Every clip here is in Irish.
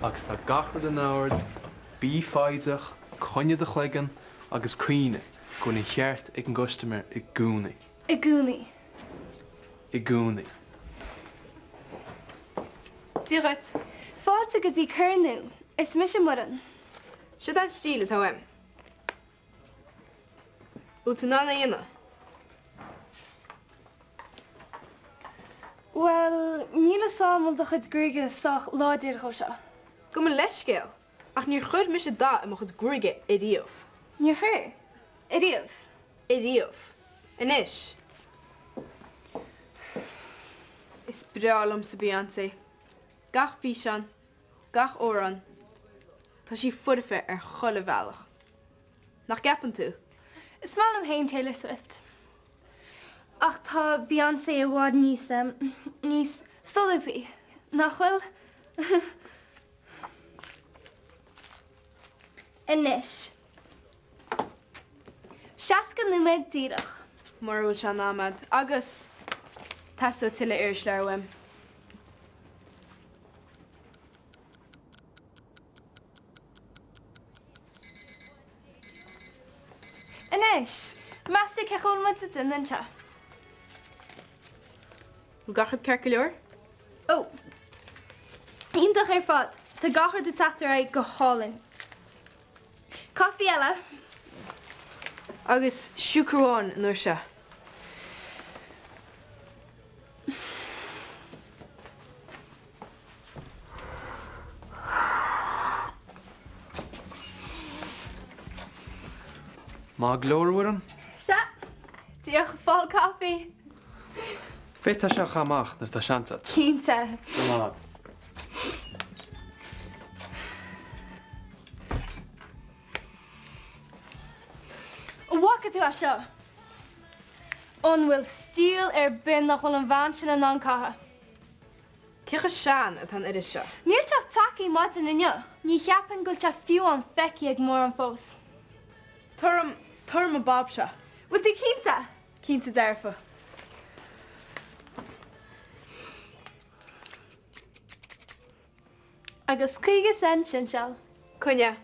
Agus tá gach rud in ord, bí foighdeach, coinnigh do chloigeann agus cuimhnigh go bhfuil an cheart ag an gcustaiméir i gcónaí. I gcónaí. I gcónaí. Dia dhuit. Fáilte go dtí Cornú. Is mise Muireann. Siod é an stíl atá uaim. Bhfuil tú in ann é a dhéanamh? Bhuel, níl fhios a'm an bhfuil do chuid gruaige sách láidir dhó seo. Gabh mo leithscéal, ach níor chuir mise dath i mo chuid gruaige ariamh. Níor chuir? Ariamh? Ariamh. Anois. Is breá liomsa Beyoncé. Gach físeán, gach amhrán. Tá sí foirfe ar chuile bhealach. Nach gceapann tú? Is maith liom féin Taylor Swift. Ach tá Beyoncé i bhfad níos, níos solúbthaí, nach bhfuil? Anois. 60 nóiméad díreach. Mura bhfuil sé in am a'd. Agus teastóidh tuilleadh irisleabhar uaim. Anois, meas tú cén chaoi a bhfuil muid ag déanamh anseo? Bhfuil gach rud ceart go leor? Ó! Iontach ar fad! Tá gach rud ag teacht ar aghaidh go hálainn. Caife eile? Agus siúcra amháin an uair seo. Maith go leor, a Mhuireann? Sea. Díreach ag fáil caife. Féadfaidh sé a chaitheamh amach nuair atá seans agat. Cinnte. Go maith. An bhfaca tú é seo? An bhfuil stíl ar bith nach bhfuil an bhean sin in ann caitheamh? Cé chomh sean atá an iris seo? Níl sé ach tagtha maidin inniu. Ní cheapaim go bhfuil sé fiú amháin feicthe ag mórán fós. Tabhair dom, tabhair dom an bob seo. Bhfuil tú cinnte? Cinnte dearfa. Agus 50 cent sinseáil. Coinnigh.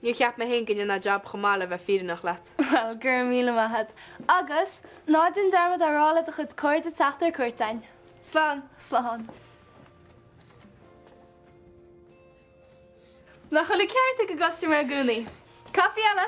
Níor cheap mé féin go ndéanfá jab chomh maith le bheith fírinneach leat. Bhuel, go raibh míle maith agat. Agus, ná déan dearmad a rá le do chuid cairde teacht ar cuairt againn. Slán! Slán. Nach bhfuil an ceart ag an gcustaiméir i gcónaí? Caife eile?